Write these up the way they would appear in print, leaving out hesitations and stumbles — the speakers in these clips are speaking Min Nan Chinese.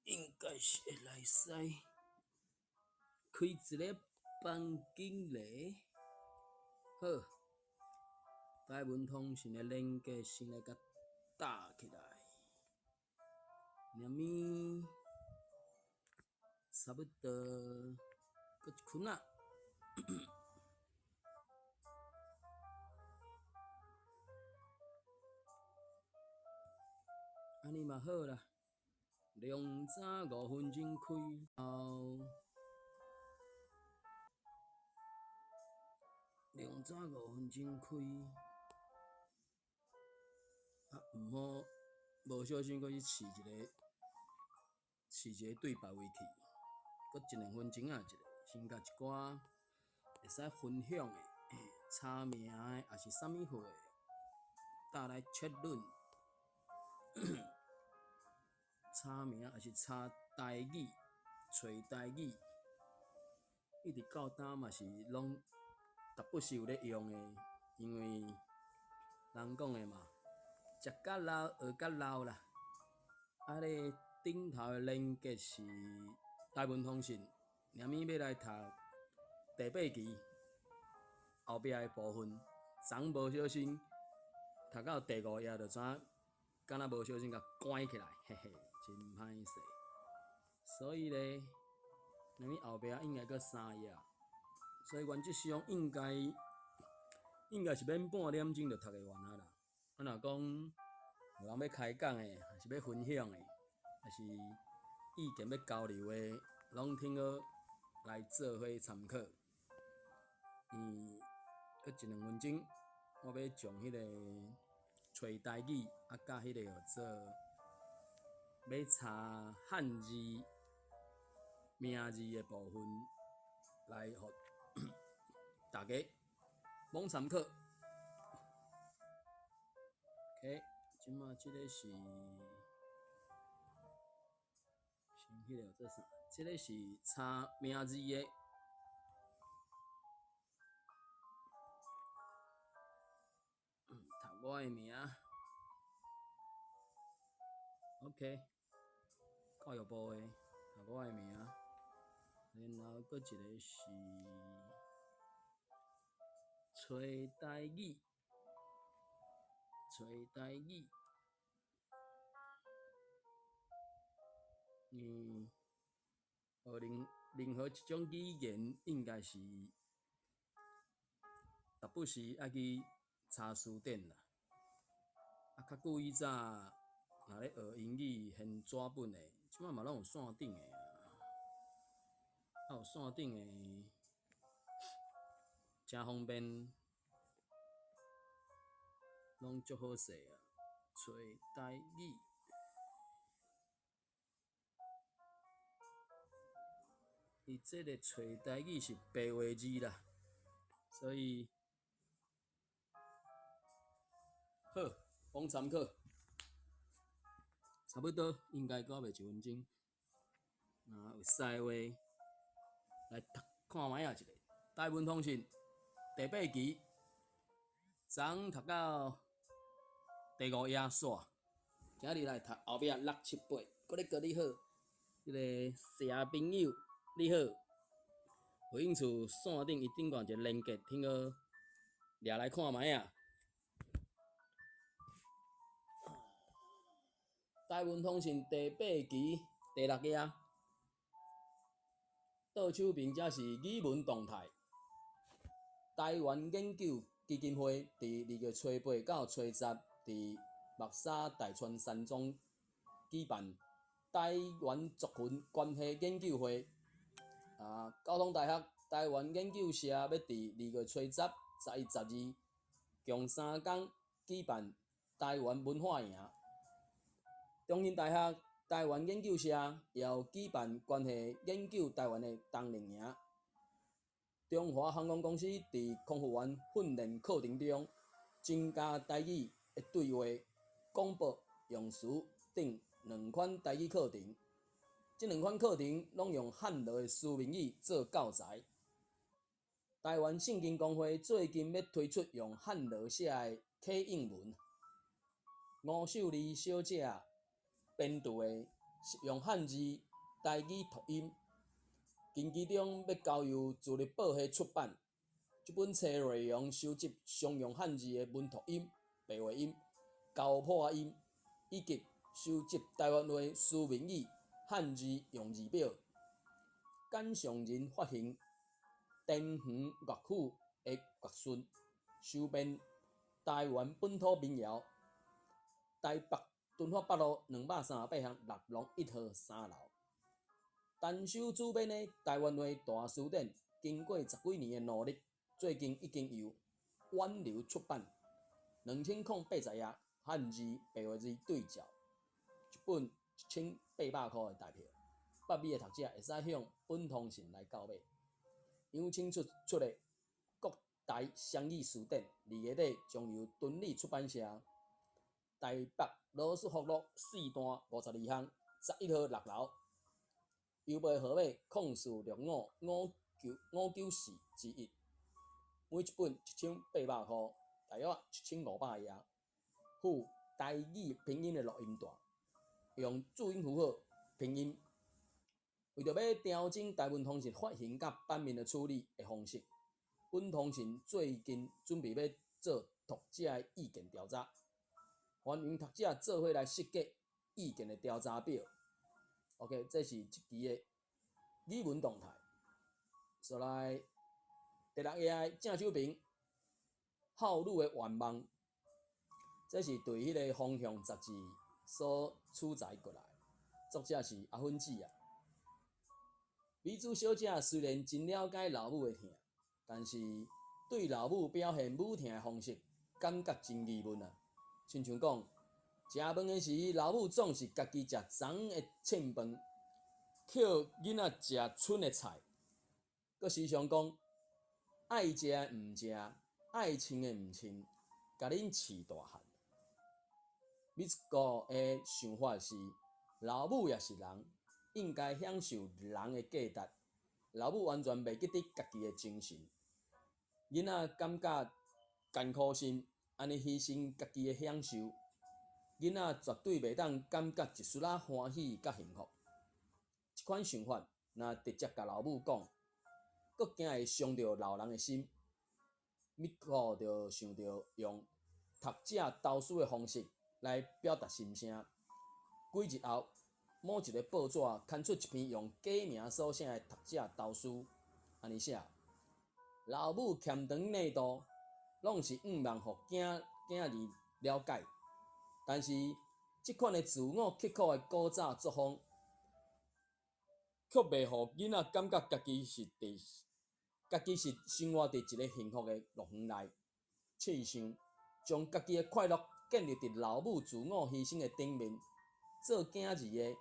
應該是會來使開一个房間咧。好，台文通訊的連結先來共搭起來。連物差不多閣一分仔。按呢嘛好啦，良早5分鐘開後，良早五分鐘開，啊，毋好無小心閣去試一个，試一个對別位去，閣一兩分鐘仔一下，先共一寡會使分享的、查名的，抑是啥物貨的，搭來確認。查名抑是查台語，揣台語，一直到今嘛是攏逐不時有咧用的，因為人講的嘛，食較老，學較老啦。啊，咧頂頭的連結是台文通訊，連物欲來讀第八期後壁的部分，昨無小心讀到第五頁就知影。敢若無小心共關起來，嘿嘿，真歹勢。所以咧，咱後壁應該閣三頁，所以原則上應該應該是免半點鐘就讀會完啊啦。啊，若講有人欲開講的，抑是欲分享的，抑是意見欲交流的，攏挺好來做伙參考。閣一兩分鐘，我欲將彼个。揣台語，啊，佮彼个號做欲查漢字名字的部分，來予大家罔參考。OK，這馬這个是先彼个號做啥？這个是查名字的。讀我的名，OK，教育部的讀我的名，然後閣一个是揣台語，揣台語，學任任何一種語言，應該是逐不時愛去查詞典啦。啊，較久以早，若咧學英語現紙本的，這擺嘛攏有線頂的啊，啊有線頂的，誠方便，攏足好勢啊。揣台語，伊這个揣台語是白話字啦，所以。好，罔參考，差不多應該閣袂一分鐘。若有使的話，來讀看覓仔一下。台文通訊第八期，昨昏讀到第五頁煞，今日來讀後壁六七八，閣咧閣你好，這个社朋友你好，有興趣線頂伊頂懸一个連結，聽好，掠來看覓仔。台文通訊第八期第六頁，倒手邊才是語文動態。台灣研究基金會佇2月初八到初十，佇木柵大川山莊舉辦台灣族群關係研究會。啊，交通大學台灣研究社欲佇2月初十、11、12，共三工舉辦台灣文化營。中興大學台灣研究社也有舉辦關係研究台灣的冬令營。中華航空公司佇空服員訓練課程中，增加台語的對話、廣播用詞等兩款台語課程。這兩款課程攏用漢羅的書面語做教材。台灣聖經公會最近欲推出用漢羅寫的啟應文。吳秀麗小姐編著的《實用漢字台語讀音，近期中欲交由自立報系出版。這本冊內容收集常用漢字的文讀音、白話音、厚破音，以及收集台灣話書面語漢字用字表。簡尚仁發行田園樂府的樂順，收編台灣本土民謠。台北敦化北路238巷六弄1號3樓。陳修主編的《台灣話大辭典》，經過十幾年的努力，最近已經由遠流出版，2080頁漢字白話字對照，一本1800箍的台票。北美的讀者會使向本通訊來購買。楊清出出的《國台雙語辭典》，2月底將由敦理出版社台北羅斯福路四段52巷11號6樓，郵報號碼046559 594之一。每一本1800箍，大約1500頁，附台語拼音的錄音帶，用注音符號拼音。為著欲調整台文通訊發行佮版面的處理的方式，本通訊最近準備欲做讀者的意見調查，歡迎讀者做伙來設計意見的調查表。OK，這是這期的語文動態。紲來第六頁正手邊，孝女的願望，這是對彼个方向雜誌所取材過來，作者是阿芬姊啊。美珠小姐雖然真了解老母的疼，但是對老母表現母疼的方式，感覺真疑問啊。親像講，食飯的時，老母總是家己食鏢的凊飯，抾囡仔食剩的菜。閣時常講，愛食的毋食，愛穿的毋穿，共恁飼大漢。美子的想法是，老母也是人，應該享受人的價值。老母完全袂記得家己的精神，囡仔感覺艱苦心，按呢犧牲家己的享受，囡仔絕對袂當感覺一絲仔歡喜佮幸福。這款想法，若直接共老母講，閣驚會傷著老人的心。美子就想著用讀者投書的方式來表達心聲。幾日後，某一个報紙刊出一篇用假名所寫的讀者投書，按呢寫：老母儉腸內肚，攏是向望予囝囝兒了解。但是，這款的自我刻苦的古早作風，卻袂予囡仔感覺家己是生活佇一个幸福的樂園內。試想，將家己的快樂建立佇老母自我犧牲的頂面，做囝兒的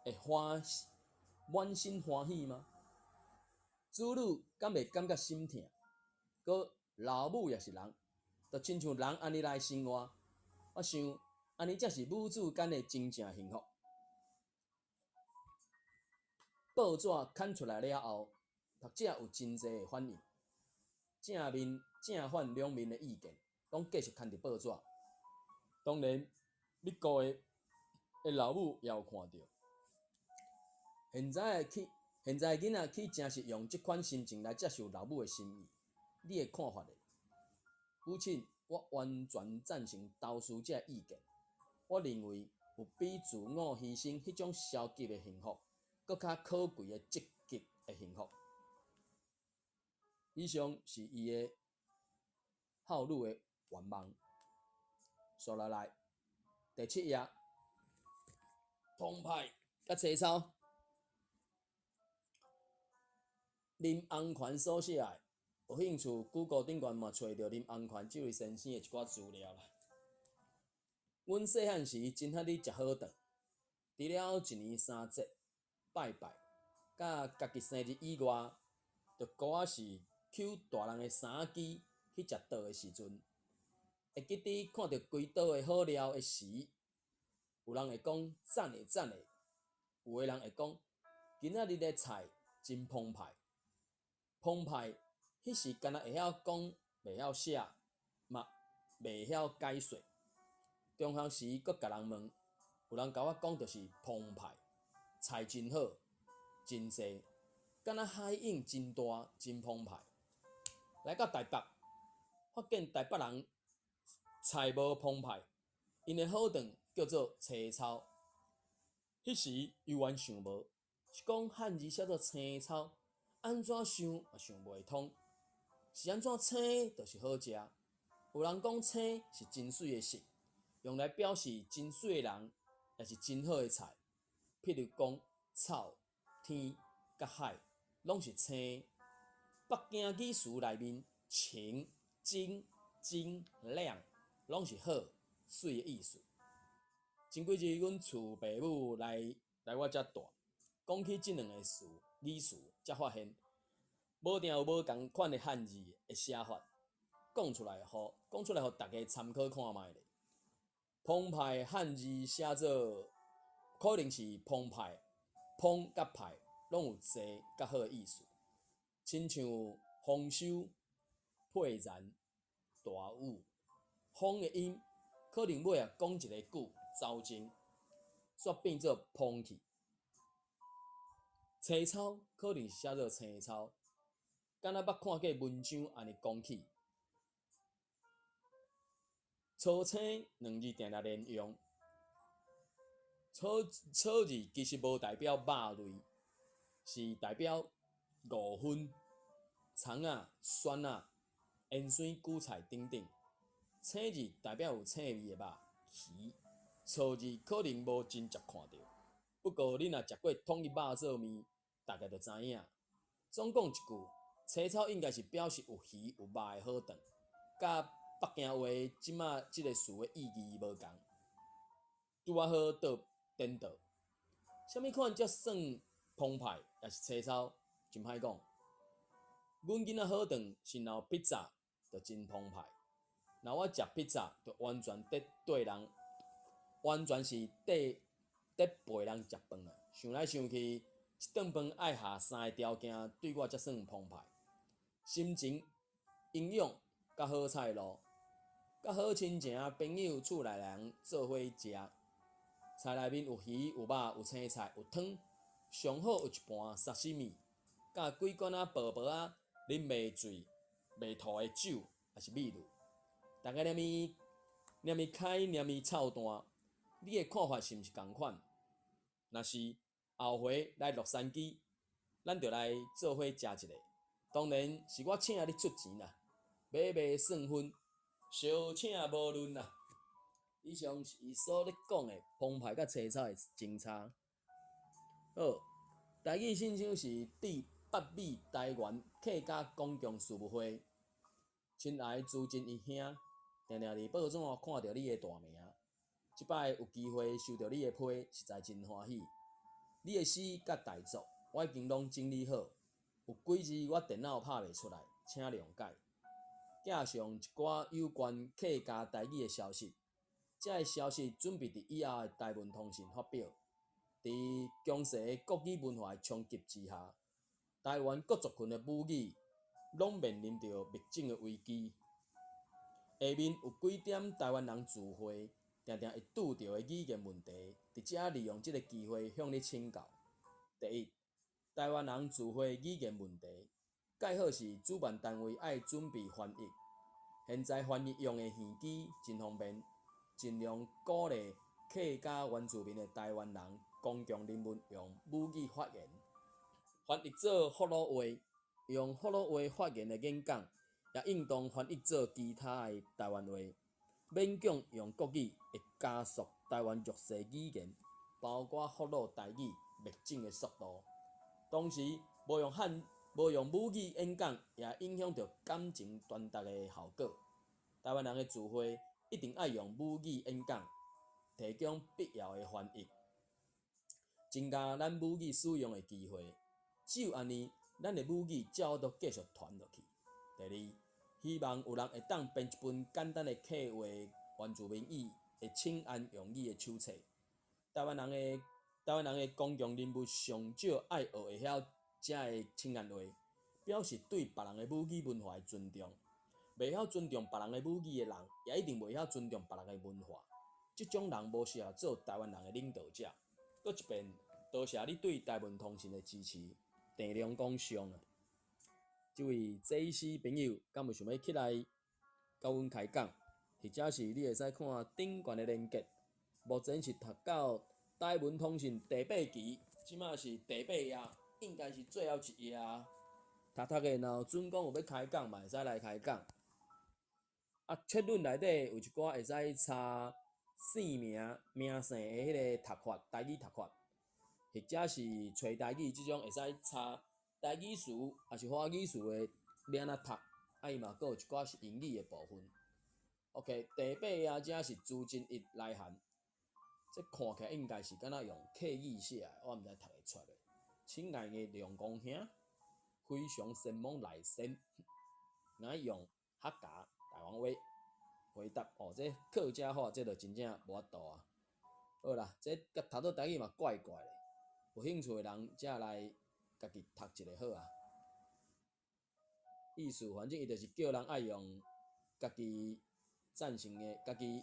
會歡滿心歡喜嗎？子女敢會感覺心疼？閣老母也是人，就親像人按呢來生活。我想，按呢才是母子間的真正幸福。報紙刊出來了後，讀者有真濟的反應，正面、正反兩面的意見，攏繼續刊佇報紙。當然，美國的老母也有看著。現在的囡仔豈誠是用這款心情來接受老母的心意？你的看法呢？母親，我完全贊成投書者的意見。我認為有比自我犧牲彼種消極的幸福，閣較可貴的積極的幸福。以上是伊的孝女的願望。紲落來，第七頁，澎湃佮切磋，林洪權所寫的，有興趣，Google 頂懸嘛揣著林洪權這位先生的一寡資料啦。阮細漢時真喜歡食好頓，除了一年三節拜拜，佮家己生日以外，就孤仔是搝大人的衫仔機去食桌的時陣，會記得看著規桌的好料的時，有人會講讚的讚的，有的人會講今仔日的菜真澎湃，澎湃，彼時敢若會曉講，袂曉寫，嘛袂曉解說。中學時閣共人問，有人共我講就是澎湃，菜真好，真濟，敢若海湧真大，真澎湃。來到台北，發現台北人菜無澎湃，𪜶的好頓叫做青草。彼時猶原想無，是講漢字寫做青草，按怎想也想袂通，是按怎青就是好食。有人講青是真媠的色，用來表示真媠的人，也是真好的菜。譬如講草、天佮海，攏是青。北京語詞內面，晴、精、精、亮，攏是好、媠的意思。前幾日，阮厝爸母來來我遮蹛，講起這兩个詞語詞，才發現無定有無仝款的漢字的寫法，講出來予講出來予大家參考看覓咧。澎湃漢字寫做可能是澎湃，澎佮派攏有濟佮好的意思，親像豐收、沛然、大雨，豐的音可能尾仔講一个句走鐘，煞變做澎去。青草可能是寫做青草，敢若捌看過文章按呢講起。草青兩字定定連用，草草字其實無代表肉類，是代表五葷、蔥仔、蒜仔、芫荽、韭菜等等。青字代表有青味的肉、魚。草字可能無真濟看著，不過你若食過統一肉燥麵，大概就知影。總講一句，青草應該是表示有魚有肉的好頓，佮北京話這馬這个詞的意義無仝，拄仔好倒顛倒。啥物款才算澎湃，抑是青草，真歹講。阮囡仔好頓是若有披薩，就真澎湃；若我食披薩，就完全佇綴人，完全是綴佇陪人食飯啊！想來想去，一頓飯愛下三个條件，對我才算澎湃。心情、營養、佮好菜路，佮好親情、朋友、厝內人做伙食。菜內面有魚、有肉、有青菜、有湯，上好有一盤沙西米，佮幾罐仔薄薄仔啉袂醉、袂吐的酒，抑是米露。逐家連面連面開，連面臭蛋，你的看法是毋是仝款？若是後回來洛杉磯，咱就來做伙食一下。當然是我請你出錢啦，買賣算分，相請無論啦。以上是伊所咧講的澎湃佮青草的真差。好，台語信箱是致北美台灣客家公共事務會。親愛的朱真一兄，定定佇報紙看著你的大名，這擺有機會收著你的批，實在真歡喜。你的詩佮大作，我已經攏整理好，有幾字我電腦拍袂出來，請諒解。寄上一寡有關客家台語的消息，這个消息準備佇以後的台文通訊發表。佇強勢的國語文化的衝擊之下，台灣各族群的母語攏面臨著滅種的危機。下面有幾點台灣人聚會定定會拄著的語言問題，佇遮利用這个機會向你請教。第一，台灣人聚會語言問題，蓋好是主辦單位愛準備翻譯。現在翻譯用的耳機真方便，盡量鼓勵客家原住民的台灣人公眾人物用母語發言，翻譯做福佬話，用福佬話發言的演講，也應當翻譯做其他的台灣話。勉強用國語會加速台灣弱勢語言，包括福佬台語滅種的速度。同時，無用漢無用母語演講，也影響著感情傳達的效果。台灣人的聚會一定愛用母語演講，提供必要的翻譯，增加咱母語使用的機會。只有按呢，咱的母語才有法度繼續傳落去。第二，希望有人會當編一本簡單的客話原住民語的請安用語的手冊。台灣人的公眾人物上少愛學會曉這个請安話，表示對別人的母語文化的尊重。袂曉尊重別人的母語的人，也一定袂曉尊重別人的文化。這種人無適合做台灣人的領導者。閣一遍，多謝你對台文通訊的支持。鄭良講上啊，這位祭司朋友，敢有想欲起來佮阮開講？或者是你會使看頂懸的連結。目前是讀到台文通訊第八期，這馬是第八頁，應該是最後一頁。讀讀的，若有準講有欲開講，嘛會使來開講。啊，冊論內底有一寡會使查姓名、名姓的彼個讀法，台語讀法，或者是揣台語這種會使查台語詞，抑是華語詞的欲按怎讀，啊伊嘛閣有一寡是英語的部分。OK，第八頁遮是朱真一來函，這看起來應該是敢若用客語寫的，我毋知讀會出來。親愛的梁公兄，非常承蒙來信，𠊎用客家台灣話回答哦，這客家話這就真正無法度啊。好啦，這共讀做台語嘛怪怪的，有興趣的人才來家己讀一下好啊。意思反正伊就是叫人愛用家己贊成的、家己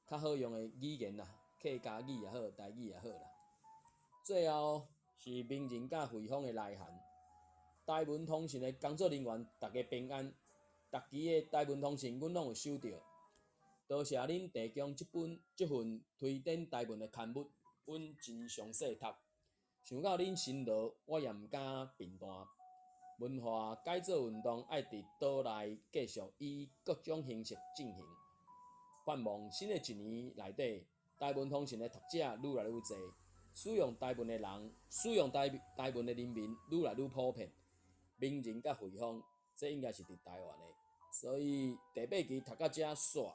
較好用的語言啦，客家語也好，台語也好啦。最後是名人佮惠豐的來函，台文通訊的工作人員，大家平安。逐期的台文通訊，阮攏有收著。多謝恁提供這本這份推展台文的刊物，阮真詳細讀。想到恁辛勞，我也毋敢貧惰。文化改造運動愛佇島內繼續以各種形式進行。盼望新的一年內底，台文通訊的讀者愈來愈濟，使用台文的人，使用台台文的人民愈來愈普遍。名人佮惠豐，這應該是佇台灣的，所以第八期讀到遮煞。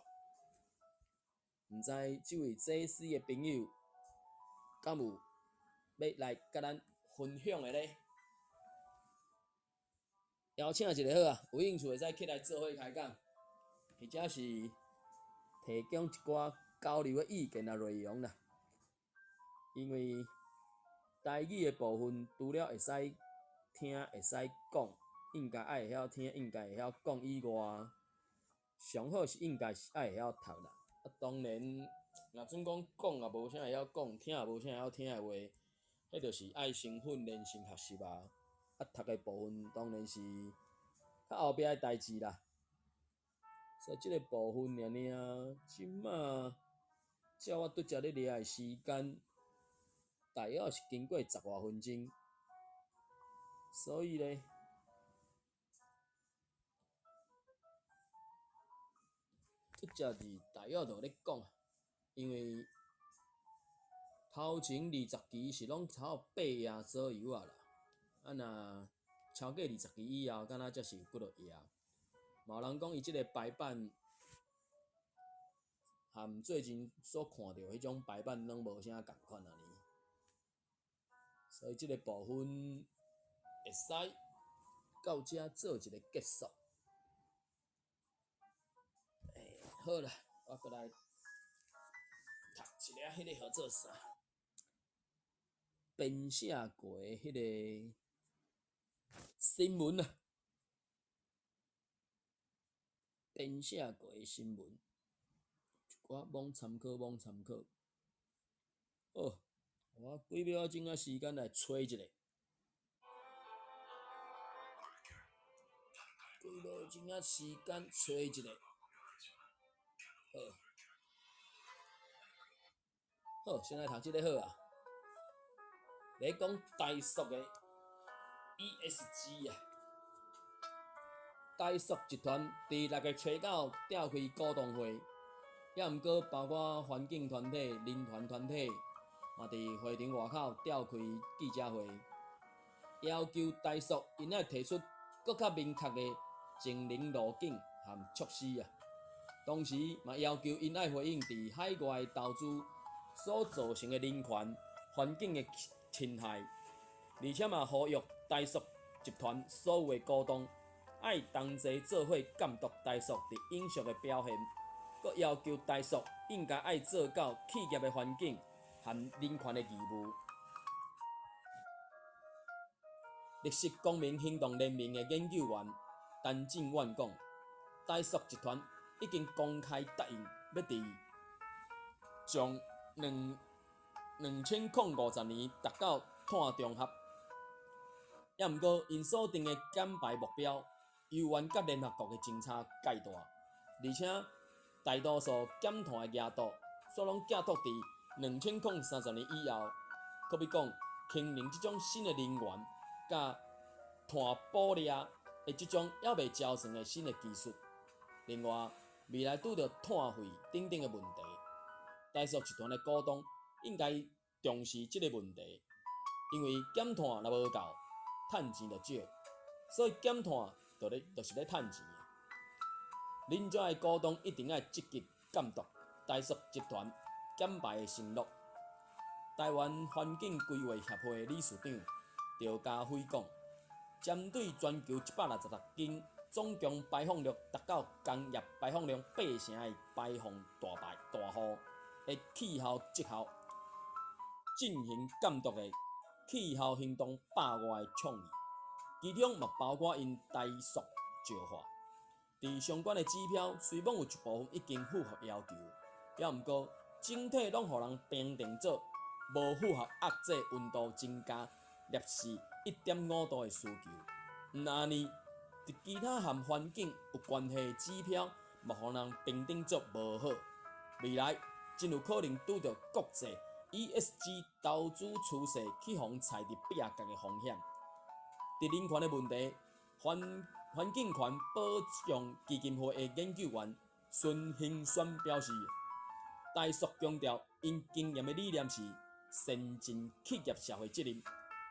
毋知這位祭司的朋友，敢有欲來佮咱分享的咧？邀請一下好啊，有興趣會使起來做伙開講，或者是提供一寡交流的意見啊內容啦。因為台語的部分，除了會使聽、會使講，應該愛會曉聽，應該會曉講以外，上好是應該是愛會曉讀啦。啊，當然，若準講講也無啥會曉講，聽也無啥會曉聽的話，彼就是愛先訓練、先學習啊。啊，讀的部分當然是較後壁的代誌啦。所以這個部分爾爾，這馬照我拄才咧掠的時間，大約是經過十外分鐘。所以咧，拄才佇大約就咧講，因為頭前二十期是攏差不多八頁左右啊啦，啊若超過二十期以後，敢若才是有幾落頁。嘛有人講伊這个排版，和最近所看著彼種排版攏無啥仝款按呢，所以這个部分會使到遮做一个結束。欸，好啦，我閣來讀一下彼个號做啥？編寫過的彼个新聞啊，編寫過的新聞，一寡罔參考，罔參考。好，我幾秒鐘仔時間來揣一下。幾秒鐘仔時間揣一下。好，好，先來讀這个好啊。咧講台塑的 ESG 啊，台塑集團佇6月初九召開股東會，抑毋過包括環境團體、人權團體，嘛佇會場外口召開記者會，要求台塑𪜶愛提出閣較明確的淨零路徑和措施啊。同時嘛要求𪜶愛回應佇海外投資所造成的人權、環境的侵害，而且嘛呼籲台塑集團所有的股東愛同齊做伙監督台塑佇永續的表現，閣要求台塑應該愛做到企業的環境和人權的義務。綠色公民行動聯盟的研究員陳進遠講，台塑集團已經公開答應欲佇將2050年達到碳中和。猶毋過，𪜶所定的減排目標，猶原佮聯合國的政策蓋大，而且大多數減碳的額度，煞攏寄託佇2030年以後。可比講，氫能這種新的能源，佮碳捕掠的這種猶未成熟的新的技術。另外，未來拄著碳費等等的問題，台塑集團的股東應該重視這個問題，因為減碳若無夠，趁錢就少，所以減碳就咧就是咧趁錢。恁遮的股東一定愛積極監督台塑集團減排的承諾。台灣環境規劃協會理事長趙家輝講，針對全球166間總共排放量達到工業排放量八成的排放大戶的氣候績效進行監督的氣候行動百外倡議，其中嘛包括𪜶台塑石化。佇相關的指標雖罔有一部分已經符合要求，猶毋過整體攏予人評定做無符合壓制溫度增加攝氏1.5度的需求。毋但按呢，佇其他和環境有關係的指標，嘛予人評定做無好。未來真有可能拄著國際 ESG 投資趨勢去予人踩佇壁角的風險。佇人權的問題，環境權保障基金會的研究員孫興選表示，台塑強調𪜶經營的理念是善盡企業社會責任，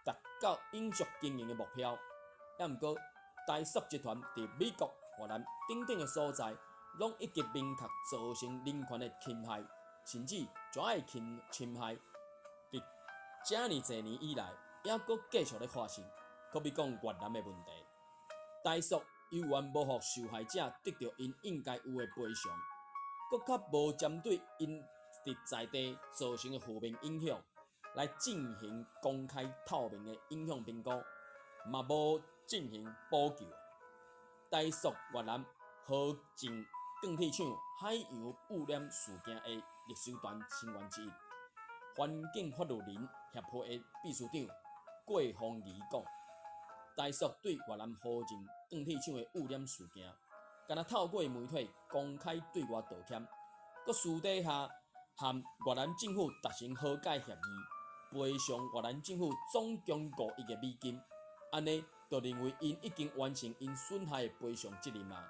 達到永續經營的目標。猶毋過，台塑集團佇美國、越南等等的所在，攏已經明確造成人權的侵害，甚至遮的侵害，佇遮爾濟年以來，猶閣繼續咧發生。可比講越南的問題，台塑猶原無予受害者得著𪜶應該有的賠償，閣較無針對𪜶佇在地造成的負面影響來進行公開透明的影響評估，嘛無進行補救。台塑越南河靜鋼鐵廠海洋污染事件的律師團成員之一，環境法律人協會的秘書長郭鳳儀講，台塑對越南河靜鋼鐵廠的污染事件，敢若透過媒體公開對外道歉，閣私底下和越南政府達成和解協議，賠償越南政府總共5億的美金，按呢就認為𪜶已經完成𪜶損害的賠償責任啊！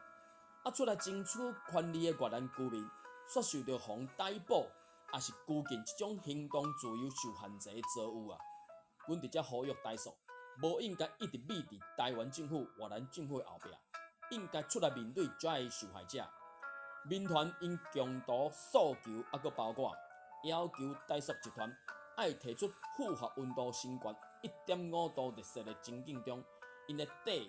啊，出來爭取權利的越南居民，煞受著予逮捕，抑是拘禁這種行動自由受限制的遭遇啊！阮佇遮呼籲台塑，無應該一直覕佇台灣政府、越南政府的後壁，應該出來面對遮的受害者。民團𪜶共同訴求，猶閣包括要求台塑集團愛提出符合溫度升懸1.5度熱設的情境中，𪜶的短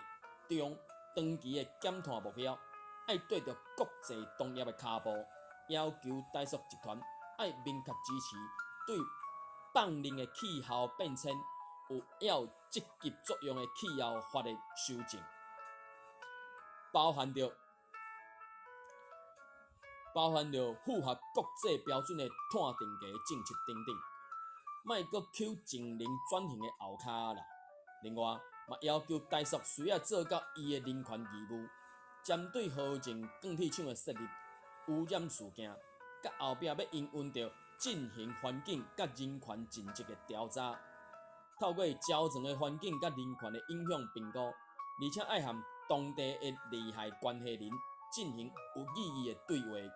中長期的減碳目標，愛綴著國際同業的跤步，要求台塑集團愛明確支持對放任的氣候變遷有效積極作用的氣候法的修正，包含著符合國際標準的碳定價政策等等，莫閣搝淨零轉型的後跤啦。另外，嘛要求台塑需要做到伊的人權義務，針對河靜鋼鐵廠的設立污染事件，佮後壁欲營運著進行環境佮人權盡職的調查，透過周全的環境佮人權的影響評估，而且愛和當地的利害關係人進行有意義的對話，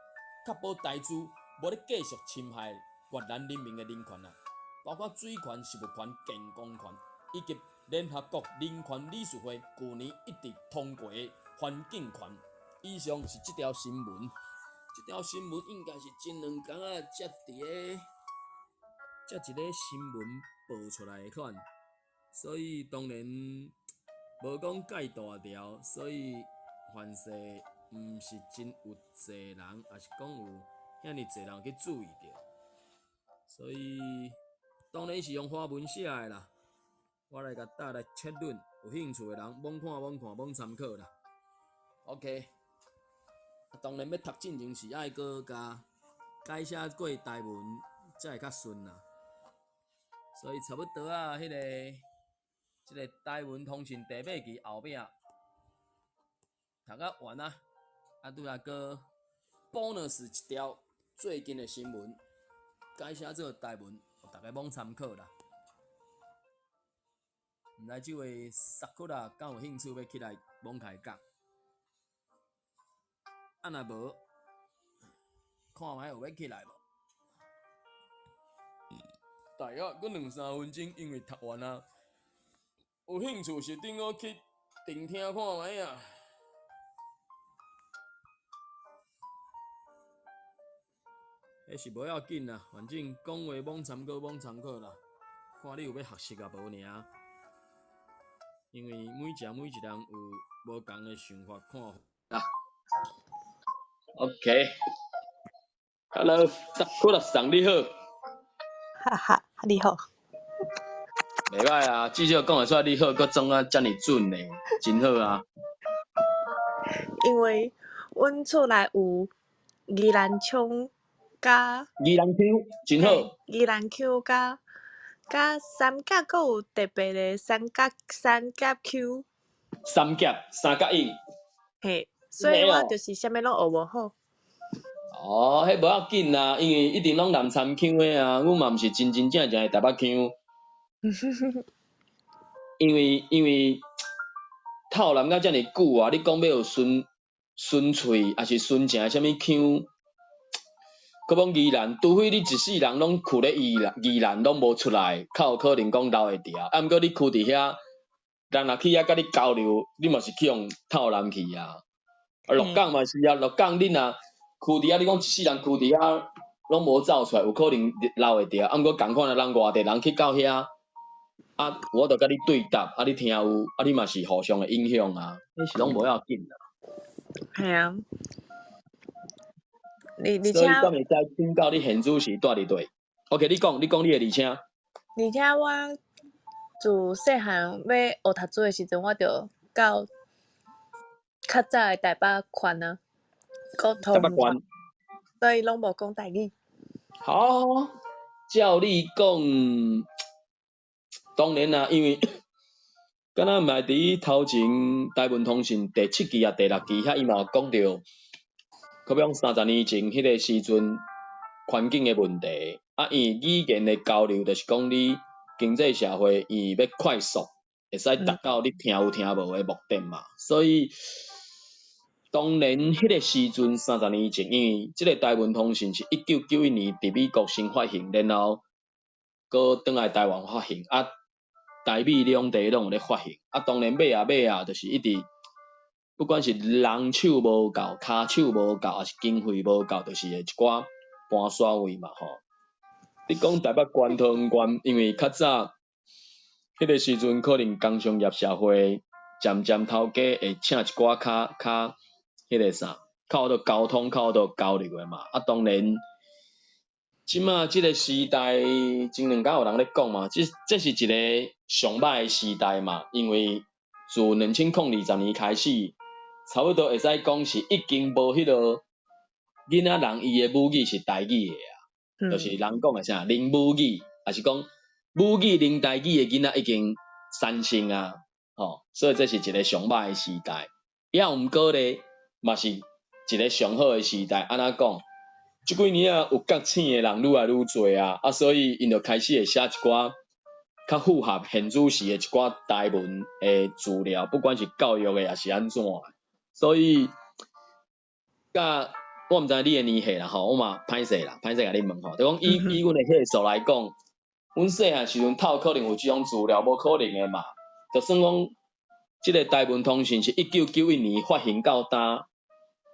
確保台資無咧繼續侵害越南人民的人權啊，包括水權、食物權、健康權，以及聯合國人權理事會舊年一致通過的環境權。以上是這條新聞，這條新聞應該是前兩工仔才佇咧，才一个新聞報出來的款，所以當然無講蓋大條，所以凡勢毋是真有濟人，抑是講有遐爾濟人去注意著，所以當然是用華文寫的啦。我來共搭來切論，有興趣的人罔看罔看罔參考啦。OK，啊，當然欲讀進前是愛閣共改寫過台文才會較順啦。所以差不多啊，彼个這个台文通訊第八期後壁讀甲完啊，啊拄來閣 bonus 一條最近的新聞，改寫做台文，予逐家罔參考啦。毋知這位 Sakura 敢有興趣欲起來罔開講？啊若無，看覓有欲起來無？大約閣兩三分鐘，因為讀完啊。有興趣是頂好去聆聽看覓啊。彼是無要緊啦，反正講話罔參考罔參考啦，看你有欲學習抑無爾。因為每一每一人有無仝的想法看法啦。OK，Hello，Sakura 桑你好。哈哈，你好。袂䆀啊，至少講會出來你好，閣裝啊遮爾準呢，真好啊。因為阮厝內有宜蘭腔佮宜蘭腔，真好。宜蘭腔佮佮三峡閣有特別的三角三峽腔。三峽三角音。嘿，所以我就是啥物攏學無好。哦，彼無要緊啦，因為一定攏南摻腔的啊，阮嘛毋是真真正正的台北腔。因為因為透南到遮爾久啊，你講欲有純純粹，抑是純正的啥物腔，閣講宜蘭，除非你一世人攏跍咧宜蘭，宜蘭攏無出來，較有可能講留會牢。啊，毋過你跍佇遐，人若去遐佮你交流，你嘛是去予透南去啊。啊，鹿港嘛是啊，鹿港你若跍佇遐，你講一世人跍佇遐，攏無走出來，有可能留會牢。啊，毋過仝款的人外地人去到遐，啊，有法度佮你對答，啊，你聽有，啊，你嘛是互相會影響啊，彼是攏無要緊啦。係啊。而所以敢會使請教你現主時住佇佗？OK，你講，你講你的而且。而且我自細漢欲學讀書的時陣，我就到較早的台北縣啊，講台北縣，所以攏無講台語。好，照你講，當然啦，因為敢若毋係佇頭前台文通訊第七期抑第六期遐，伊嘛有講著，可比講30年前彼个時陣環境的問題，啊，因為語言的交流，就是講你經濟社會伊欲快速，會使達到你聽有聽無的目的嘛，所以當然彼个時陣三十年前，因為這個台文通訊是1991年佇美國先發行，然後閣轉來台灣發行，啊，台美兩地攏有咧發行，啊，當然尾仔尾仔就是一直，不管是人手無夠、跤手無夠，抑是經費無夠，就是會一寡搬徙位嘛吼。你講台北縣、桃園縣，因為較早彼个時陣可能工商業社會漸漸頭家會請一寡較較彼个啥，較有溝通、較有交流的嘛。啊，當然，這馬這个時代，前兩工有人咧講嘛，這這是一个上歹的時代嘛，因為自2020年開始，差不多會使講是已經無彼个囡仔人伊的母語是台語的啊，就是人講的啥零母語，抑是講母語零台語的囡仔已經產生啊，吼，所以這是一个上歹的時代。抑毋過咧，嘛是一个上好的時代。按怎講？這幾年啊，有覺醒的人愈來愈濟啊，啊，所以𪜶就開始會寫一寡較符合現主時的一寡台文的資料，不管是教育的，抑是按怎。所以，佮我毋知你的年歲啦吼，我嘛歹勢啦，歹勢共你問吼，就講以以阮的歲數來講，阮細漢時陣透可能有這種資料，無可能的嘛。就算講，這个台文通訊是1991年發行到今，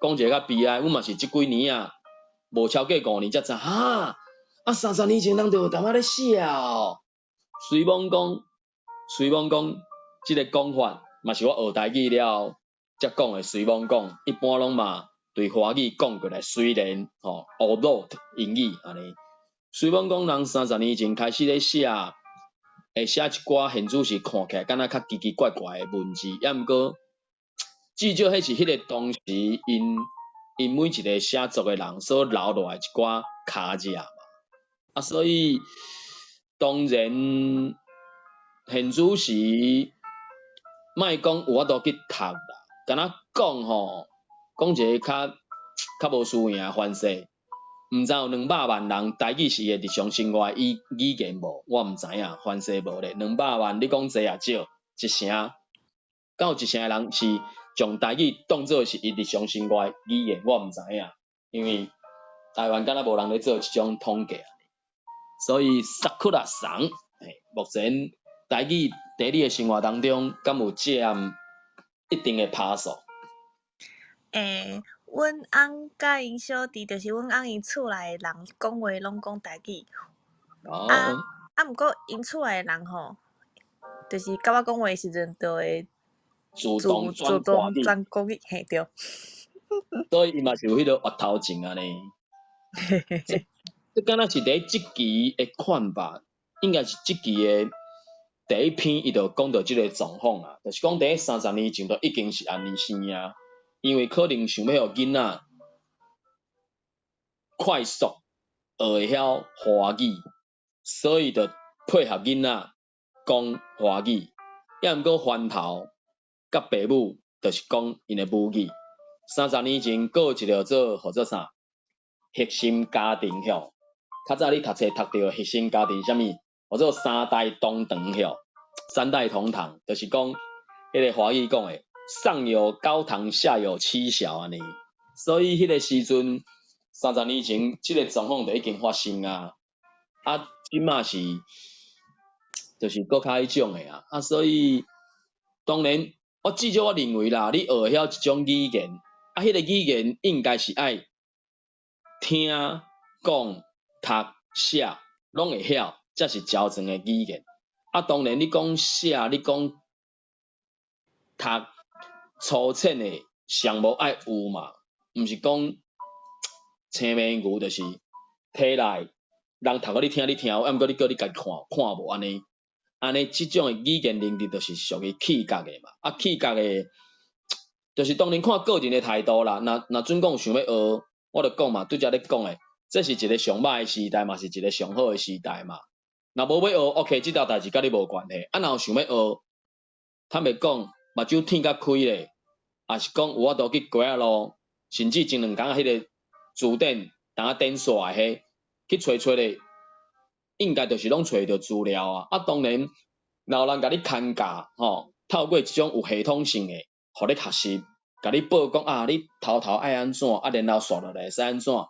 講一個較悲哀，阮嘛是這幾年啊，無超過5年才知哈，啊30年前人就有淡仔咧寫哦。雖罔講，雖罔講，這个講法嘛是我學台語了後才講的。雖罔講，一般攏嘛對華語講過來，雖然吼，although 英語按呢。雖罔講人三十年前開始咧寫，會寫一寡現主時看起來敢若較奇奇怪怪的文字，抑毋過至少彼是彼个當時𪜶 𪜶每一个寫作的人所留落來一寡跤跡嘛。啊，所以當然現此時莫講有法度去讀啦，敢若講吼，講一个較較無輸贏的方式，毋知有200萬人台語是伊的日常生活語言無？我毋知影，凡勢無咧。兩百萬你講濟抑少？一成，敢有一成的人是將台語當做是伊日常生活的語言？我毋知影，因為台灣敢若無人咧做這種統計。所以薩克拉桑，目前台語佇你的生活當中，敢有佔一定的趴數？欸，阮翁佮𪜶小弟，就是阮翁𪜶厝內的人講話攏講台語。啊啊，毋過𪜶厝內的人吼，就是佮我講話的時陣，就會自動轉國語。轉國語，嘿對。所以伊嘛是有彼个越頭前按呢。這敢若是佇這期的款吧？應該是這期的第一篇，伊就講著這个狀況啊，就是講佇30年前就已經是按呢生啊。因為可能想欲予囡仔快速學會曉華語，所以就配合囡仔講華語。抑毋過番頭佮爸母就是講𪜶的母語。三十年前，閣有一个做號做啥？核心家庭吼，較早你讀冊讀著核心家庭啥物？號做三代同堂吼，三代同堂，就是講彼个華語講的。上有高堂，下有妻小按呢，所以彼个時陣，三十年前，這个狀況就已經發生啊。啊，這馬是，就是閣較彼種的啊。啊，所以當然，我至少我認為啦，你學會曉一種語言，啊，彼个語言應該是愛聽、講、讀、寫，攏會曉，才是真正的語言。啊，當然你講寫，你講讀。粗淺的上無愛有嘛，毋是講青牯牛，就是提來人讀予你聽，你聽有，啊，毋過你叫你家己看，看無按呢，按呢這種的語言能力就是屬於嗅覺的嘛，啊，嗅覺的，就是當然看個人的態度啦。若若準講想欲學，我就講嘛，拄才咧講的，這是一个上歹的時代，嘛是一个上好的時代嘛。若無欲學，OK，這條代誌佮你無關係。啊，若有想欲學，坦白講，目睭天較開咧。抑是講有法度去街仔路，甚至前兩工彼个字典，當仔頂煞的彼，去揣揣咧，應該就是攏揣著資料啊。啊，當然，若有人共你牽教，吼，透過這種有系統性的，予你學習，共你報講啊，你頭頭愛按怎，啊，然後紲落來會使按怎，啊，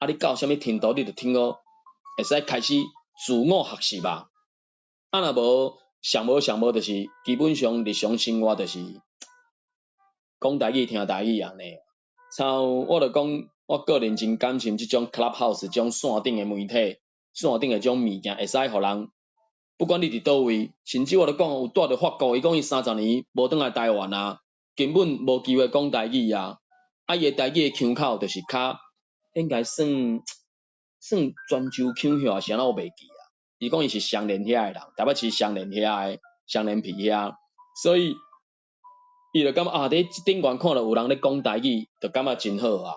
你到啥物程度，你就聽好，會使開始自我學習啊。啊，若無上無上無，就是基本上日常生活就是講台語聽台語按呢。像我就講，我個人真感謝這種 Clubhouse 這種線頂的媒體，線頂的這種物件，會使予人，不管你佇佗位，甚至我就講有蹛佇法國，伊講伊三十年無轉來台灣啊，根本無機會講台語啊。啊，伊的台語的腔口就是較應該算算泉州腔遐，是按怎我袂記啊。伊講伊是雙連遐的人，台北市雙連遐的，雙連埤遐，所以伊就感覺啊，佇頂懸看著有人咧講台語，就感覺真好啊。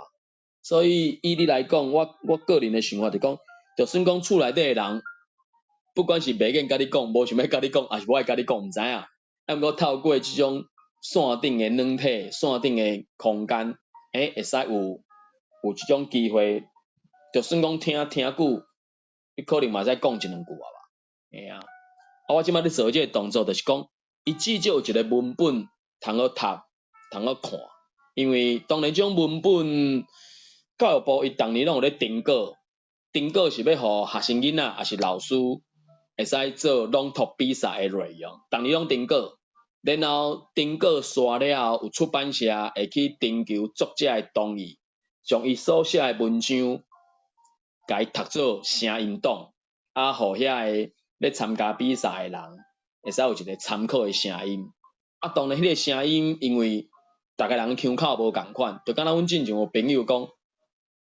所以以你來講，我個人的想法就講，就算講厝內底的人，不管是袂願佮你講，無想欲佮你講，抑是無愛佮你講，毋知影。啊，毋過透過這種線頂的軟體、線頂的空間，欸，會使有這種機會，就算講聽聽久，你可能嘛會使講一兩句啊吧。嘿啊，啊，我這擺咧做這个動作，就是講，伊至少有一個文本通好讀，通好看。因為當然這種文本，教育部伊逐年攏有咧定稿，定稿是欲予學生囡仔，抑是老師會使做朗讀比賽的內容，逐年攏定稿，然後定稿煞了後，有出版社會去徵求作者的同意，將伊所寫的文章，共伊讀做聲音檔，啊，予遐个咧參加比賽的人，會使有一個參考的聲音。啊，當然彼个聲音，因為逐个人腔口無仝款，就敢若阮進前有朋友講，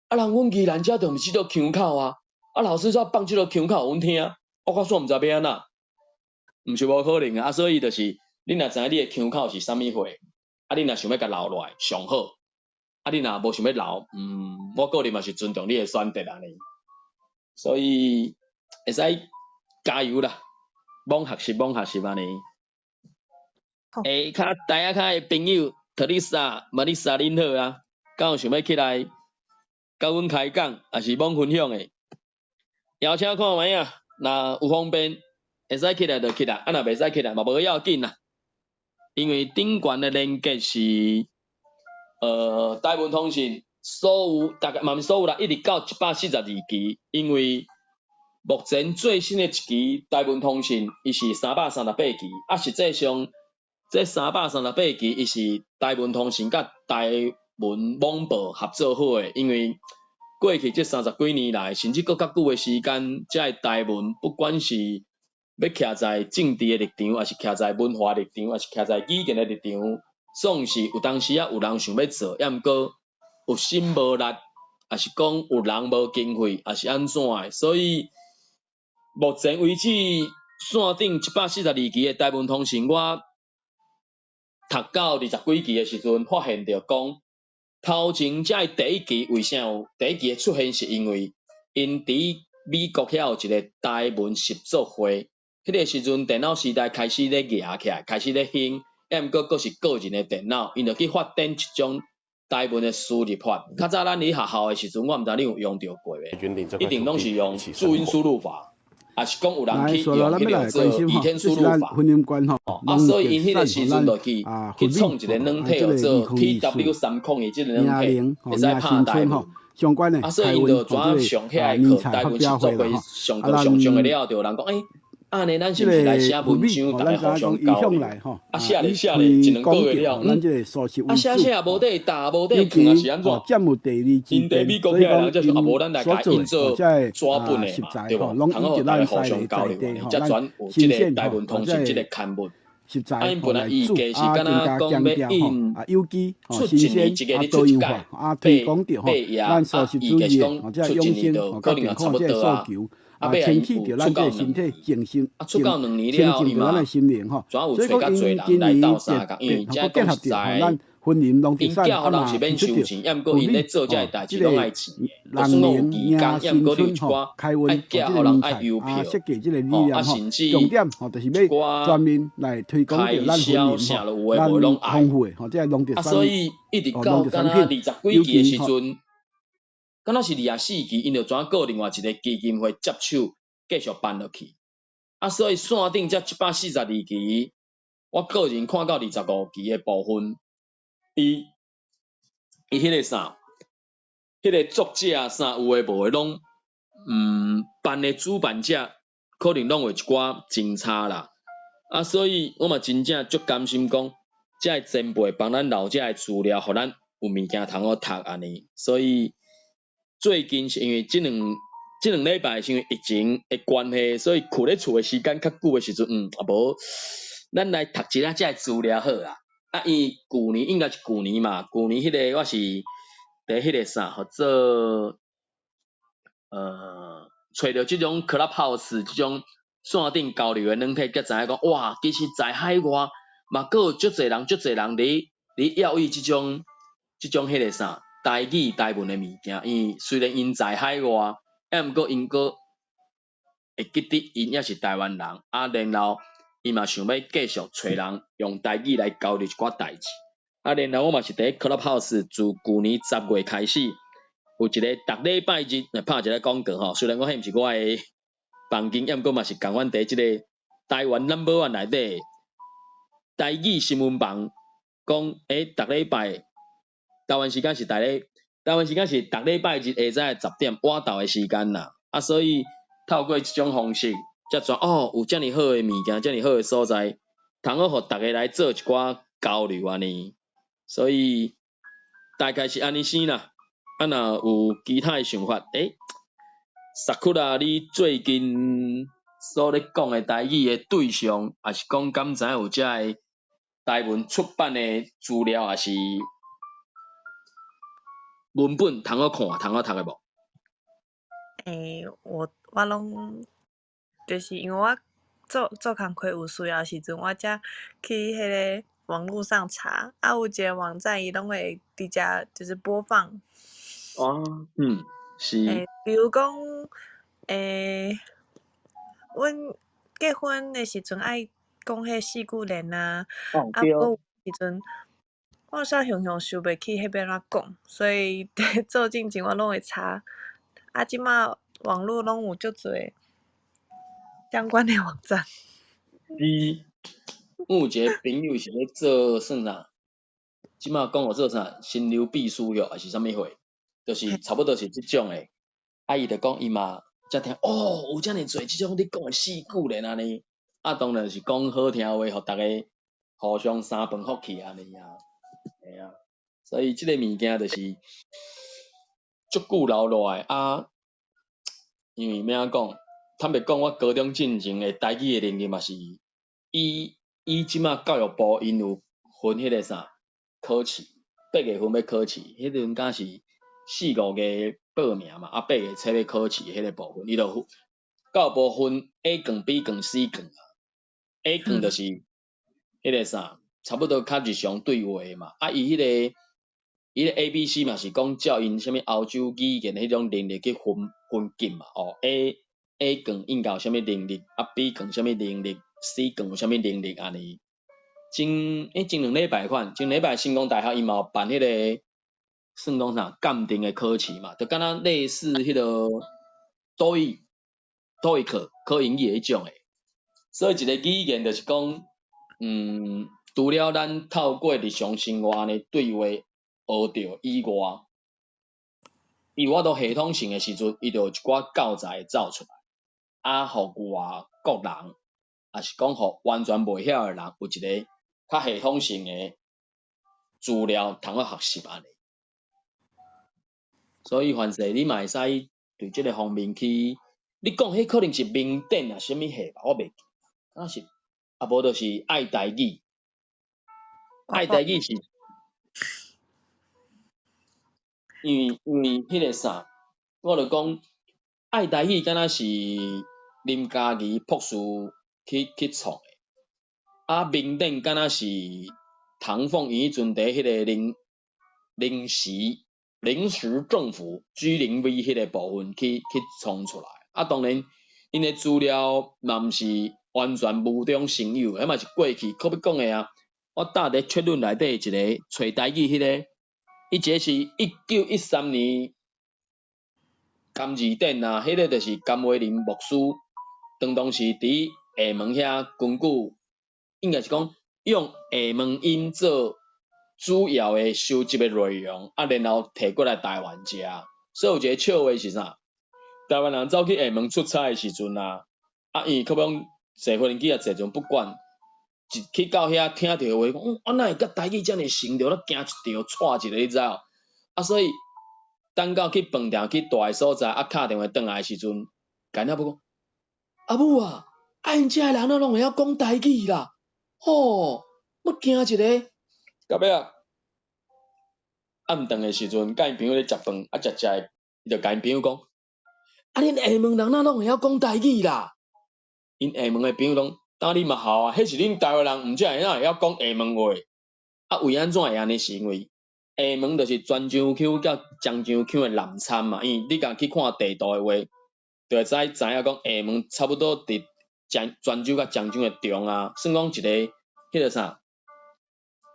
啊，人阮宜蘭遮就毋是這个腔口啊，啊，老師煞放這个腔口予阮聽，我煞毋知欲按怎，毋是無可能啊，啊，所以就是，你若知影你的腔口是啥物貨，啊，你若想欲共留落來，上好。啊，你若無想欲留，我個人嘛是尊重你的選擇按呢。所以會使加油啦，猛學習，猛學習按呢。欸，較台仔跤的朋友，特麗莎、瑪麗莎，恁好啊！敢有想欲起來佮阮開講，抑是罔分享的？邀請看覓啊！若有方便，會使起來就起來，啊，若袂使起來嘛無要緊啦。因為頂懸的連結是，台文通訊所有，大概嘛毋是所有啦，一直到142期，因為目前最新的一期台文通訊，伊是338期，啊，實際上這338期，伊是台文通訊佮台文網報合作好的，因為過去這三十幾年來，甚至閣較久的時間，這个台文不管是欲徛在政治的立場，抑是徛在文化立場，抑是徛在語言的立場，總是有當時仔有人想欲做，抑毋過有心無力，抑是講有人無經費，抑是按怎的，所以目前為止，線頂142期的台文通訊，我讀到20幾期的時陣，發現著講，頭前這个第一期為啥有第一期的出現，是因為𪜶佇美國遐有一個台文習作會，彼个時陣電腦時代開始咧夯起來，開始咧興，抑毋過閣是個人的電腦，𪜶就去發展一種台文的輸入法。較早咱佇學校的時陣，我毋知你有用著過袂？一定攏是用注音輸入法，抑是講有人去用彼个做倚天輸入法。啊，所以𪜶彼个時陣就去創一個軟體，叫做 TW301這個軟體，會使拍台文。啊，所以𪜶就怎上遐個課，台文習作會上課上上的了，就有人講，欸，按呢，咱是毋是來寫文章，逐家互相交流？啊，寫咧寫咧，一兩個月了，啊，寫寫也無地打，無地囥，抑是按怎？𪜶佇美國遐的人才想，啊，無咱來共印做紙本的嘛，對無？通好逐家互相交流，才轉有這个台文通訊這个刊物。啊，𪜶本來預計是敢若講欲印出一年一个咧出一屆，八八頁，啊，預計是講出一年就可能也差不多啊。啊，尾仔𪜶有出到兩年，啊，出到兩年了後，伊嘛怎有揣較濟人來鬥相共，因為這講實在，𪜶寄予人是免收錢，抑毋過𪜶咧做這个代誌攏愛錢的，就算講有義工，抑毋過你有一寡愛寄予人愛郵票，吼，啊，甚至一寡開銷啥都有的無攏愛，啊，所以一直到敢若20幾期的時陣。敢若是24期，𪜶就轉閣另外一個基金會接手繼續辦落去。啊，所以線頂這142期，我個人看到25期的部分，伊彼個啥，彼個作者啥有的無的攏，辦的主辦者可能攏有一寡真差啦。啊，所以我嘛真正足甘心講，這个前輩幫咱留這个資料，予咱有物件通好讀按呢，所以。最近是因為這兩禮拜是因為疫情的關係，所以睏咧厝的時間較久的時陣，啊無，咱來讀一下這个資料好啊。啊，伊舊年應該是舊年嘛，舊年彼个我是佇彼个啥，號做揣著這種 Clubhouse 這種線頂交流的軟體，才知影講，哇，其實在海外嘛，閣有足濟人，足濟人佇要伊這種彼个啥。台語台文的物件，因為雖然𪜶在海外，抑毋過𪜶閣會記得𪜶也是台灣人，啊，然後伊嘛想欲繼續揣人用台語來交流一寡代誌，啊，然後我嘛是佇 Clubhouse 自舊年10月開始，有一个逐禮拜日來拍一个廣告吼，雖然講彼毋是我的房間，抑毋過嘛是仝款佇這个台灣 number one 內底台語新聞房，講欸，逐禮拜。台灣時間是逐禮拜日下早10點晚晝的時間啦，啊，所以透過這種方式，才知哦，有遮爾好的物件，遮爾好的所在，通好予逐家來做一寡交流按呢，所以大概是按呢生啦。啊，若有其他的想法，欸，Sakura，你最近所咧講的台語的對象，抑是講敢知影有這个台文出版的資料，抑是？文本通好看，通好讀的無？欸，我攏就是因為我做做工課有需要時陣，我才去彼个網路上查，啊有一个網站伊攏會佇遮就是播放。哦，嗯，是。欸，比如講，欸，阮結婚的時陣愛講彼四句聯啊，啊，閣有時陣我煞雄雄想袂起彼欲按怎講，所以做進前我攏會查。啊，這馬網路攏有足濟相關的網站。是，阮有一個朋友是咧做算啥？這馬講有做啥？心流秘書哟，還是啥物貨？就是差不多是這種的。啊，伊就講伊嘛才聽，哦，有遮爾濟這種你講的四句聯按呢。啊，當然是講好聽話，予逐家互相三飯福氣按呢啊。嘿啊，所以這個物件就是足久留落來啊。因為欲按怎講，坦白講，我高中進前的台語的能力嘛是，以以這馬教育部𪜶有分彼個啥考試，8月份欲考試，彼陣敢是四五月報名嘛，啊8月初欲考試彼個部分，伊就分教育部分 A 卷、B 卷、C 卷啊。A 卷就是彼個啥，差不多較日常對話嘛，啊伊彼個伊个 A、B、C 嘛是講照𪜶啥物歐洲語言彼種能力去分分級嘛，哦 A 卷應該有啥物能力，啊 B 卷啥物能力，C 卷有啥物能力按呢。前欸前兩禮拜款，前禮拜成功大學伊嘛有辦彼個算講啥鑑定的考試嘛，就敢若類似彼個多益、TOEIC 考英語的彼種的。所以一個語言就是講，除了咱透過日常生活的對話學著以外，伊有法度系統性的時陣，伊就有一寡教材會走出來，啊，予外國人，抑是講予完全袂曉的人，有一個較系統性的資料通好學習按呢。所以凡勢你嘛會使對這個方面去，你講彼可能是明典啊，啥物貨吧，我袂記，敢是，啊無就是愛台語，愛台語是，因為彼個啥，我就講愛台語敢若是林嘉儀博士去創的，啊明典敢若是唐鳳伊彼陣佇彼個臨時政府 G0V 彼個部分去創出來，啊當然𪜶的資料嘛毋是完全無中生有，彼嘛是過去閣欲講的啊。我搭佇確論內底一個揣台語彼個，伊一個是1913年甘字典啊，彼個就是甘為霖牧師，當時佇廈門遐根據，應該是講用廈門音做主要的收集的內容，啊，然後提過來台灣遮。所以有一個笑話是啥？台灣人走去廈門出差的時陣啊，啊，伊可講坐飛機啊坐船不管，一去到遐聽著話講，啊，哪會佮台語遮爾像著，咱驚一著，掣一下，你知無？啊，所以等到去飯店去蹛的所在，啊，敲電話轉來的時陣，共𪜶阿母講，阿母啊，啊𪜶遮的人哪攏會曉講台語啦，吼，我驚一下，到尾仔暗頓的時陣，佮𪜶朋友咧食飯，啊，食食，伊就共𪜶朋友講，啊，恁廈門人哪攏會曉講台語啦？𪜶廈門的朋友講，當你嘛好啊，彼是恁台灣人，毋才會哪會曉講廈門話？啊，為按怎會按呢？是因為廈門就是泉州腔佮漳州腔的濫摻嘛。因為你共去看地圖的話，就會知影講廈門差不多佇泉州佮漳州的中啊，算講一個彼個啥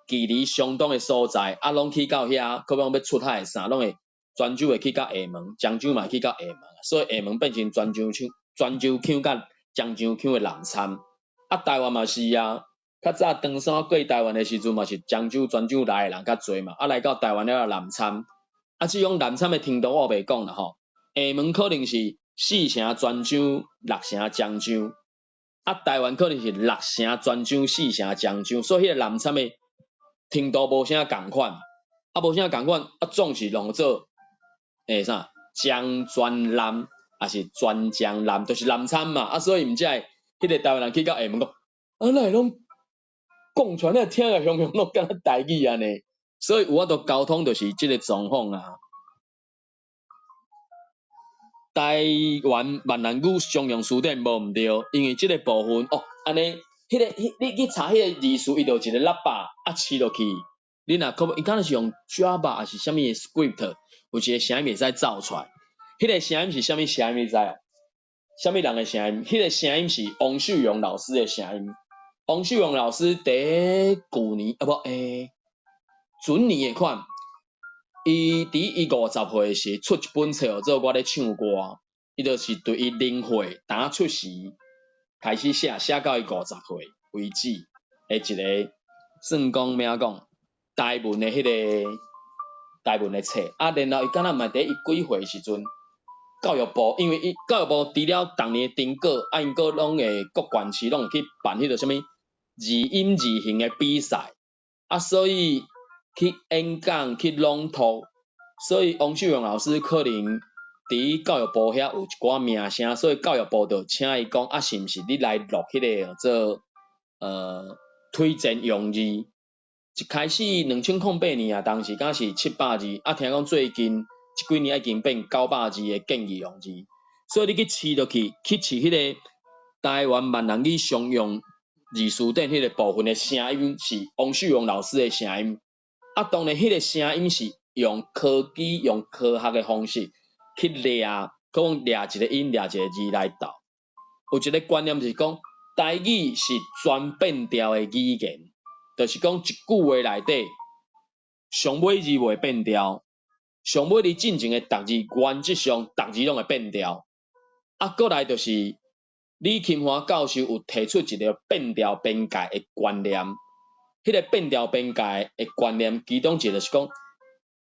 距離相當的所在，啊，攏去到遐，可講欲出海啥，攏會泉州會去到廈門，漳州嘛會去到廈門，所以廈門變成泉州腔佮漳州腔的濫摻。啊，台灣嘛是啊，較早唐山過台灣的時陣嘛是漳州、泉州來的人較濟嘛，啊來到台灣了後濫摻，啊這種濫摻的程度我袂講啦吼。廈門可能是四成泉州，六成漳州，啊台灣可能是六成泉州，四成漳州，所以彼個濫摻的程度無啥仝款，啊無啥仝款，啊總是弄做啥漳泉濫，抑是泉漳濫，就是濫摻嘛，啊所以毋才會彼個台灣人去到廈門講，啊哪會攏講出來，你聽個雄雄攏敢若台語按呢，所以有法度溝通就是這個狀況啊。台灣閩南語常用詞典無毋對，因為這個部分哦，按呢彼个，彼你去查彼个字词，伊就有一个喇叭啊，試落去，你若可伊敢若是用 Java 抑是啥物的 script，有一個聲音會使走出來。彼個聲音是啥物聲音？你知無？啥物人的聲音？彼個聲音是王秀榮老師的聲音。王秀榮老師佇舊年啊無準年的款，伊佇伊50歲時出一本冊，叫做《我咧唱歌》，伊就是對伊零歲當出世開始寫，寫到伊50歲為止的一個算講欲按怎講台文的彼個台文的冊。啊，然後伊敢若嘛佇伊幾歲時陣，教育部因為伊教育部除了逐年的定稿，啊，𪜶閣攏會各縣市攏會去辦彼個啥物字音字形的比賽，啊，所以去演講去朗讀，所以王秀榮老師可能佇教育部遐有一寡名聲，所以教育部就請伊講，啊，是毋是你來錄彼個叫做推薦用字？一開始2008年啊，當時敢是700字，啊，聽講最近這幾年已經變900字的建議用字，所以你去試落去，去試彼個台灣閩南語常用字詞典彼個部分的聲音是王秀榮老師的聲音，啊，當然彼個聲音是用科技、用科學的方式去掠，講掠一個音、掠一個字來鬥。有一個觀念就是講，台語是全變調的語言，就是講一句話內底上尾字袂變調，上尾字進前的逐字原則上逐字攏會變調。啊，閣來就是李琴華教授有提出一個變調邊界的觀念，彼個變調邊界的觀念，其中一個就是講，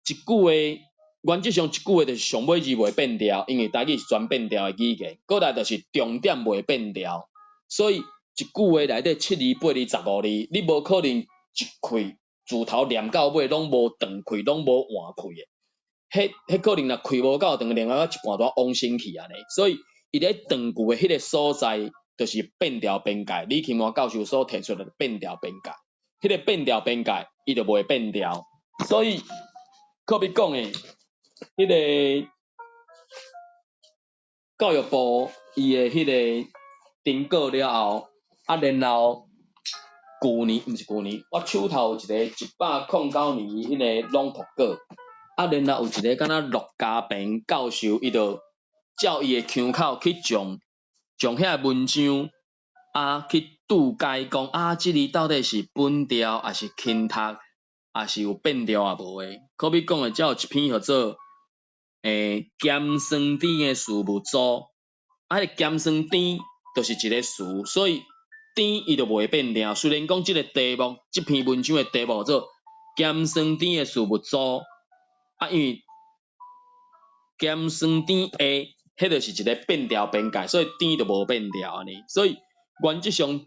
一句話原則上一句話就是上尾字袂變調，因為台語是全變調的語言。閣來就是重點袂變調，所以一句話內底七字、八字、15字，你無可能一氣自頭念到尾攏無斷氣，攏無換氣的。彼可能若氣無夠長，念到一半就往生去按呢。所以伊咧斷句的彼個所在，就是變調邊界。李琴華教授所提出的變調邊界，彼個變調邊界，伊就袂變調。所以，可比講的，彼個教育部伊的彼個定稿了後，啊，然後舊年毋是舊年，我手頭有一個109年彼個朗讀稿，啊，然後有一個敢若陸家平教授，伊就照伊的腔口去將將遐个文章啊去注解講啊，這字到底是本調，抑是輕讀，抑是有變調抑無的？可比講的，遮有一篇號做鹹酸甜的事物組，啊，彼個鹹酸甜就是一個詞，所以甜伊就袂變調。雖然講這個題目，這篇文章的題目做鹹酸甜的事物組，啊，因為鹹酸甜的，彼就是一個變調邊界，所以甜就無變調按呢。所以原則上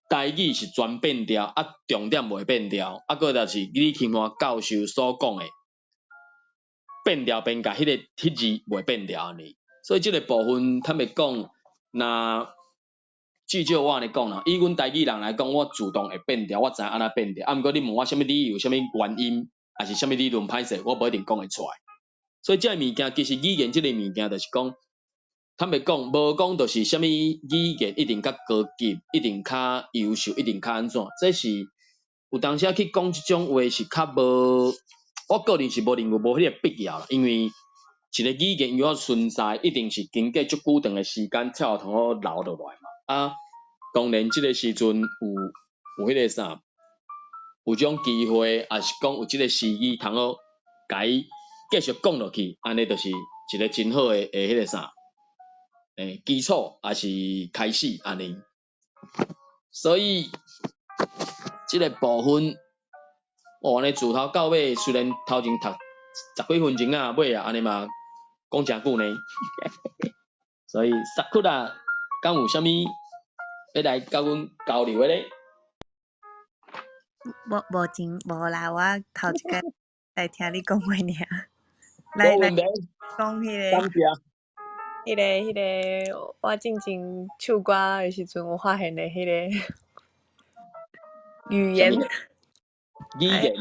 台語是全變調，啊，重點袂變調，啊，閣就是李琴華教授所講的變調邊界，彼個彼字袂變調按呢。所以這個部分坦白講，若至少我按呢講啦，以阮台語人來講，我自動會變調，我知影按怎變調。啊，毋過你問我啥物理由、啥物原因，抑是啥物理論，歹勢，我無一定講會出來。所以這个物件其實語言這个物件就是講，坦白講，無講就是啥物語言一定較高級，一定較優秀，一定較按怎？這是有當時去講這種話是較無，我個人是無認為無彼個必要啦，因為一個語言要存在，一定是經過足久長的時間才有通好留落來嘛。啊，當然這個時陣有彼個啥，有這種機會，抑是講有這個時機通好共伊繼續講落去，按呢就是一個真好的彼個啥，基礎抑是開始按呢。所以這個部分，哦，按呢自頭到尾，雖然頭前讀十幾分鐘啊，尾啊按呢嘛講誠久呢。所以 Sakura 敢有啥物欲來佮阮交流的咧？無無真無啦，我頭一擺來聽你講話爾。來來講彼個，彼個彼個，我進前唱歌的時陣有發現的彼個語言。語言。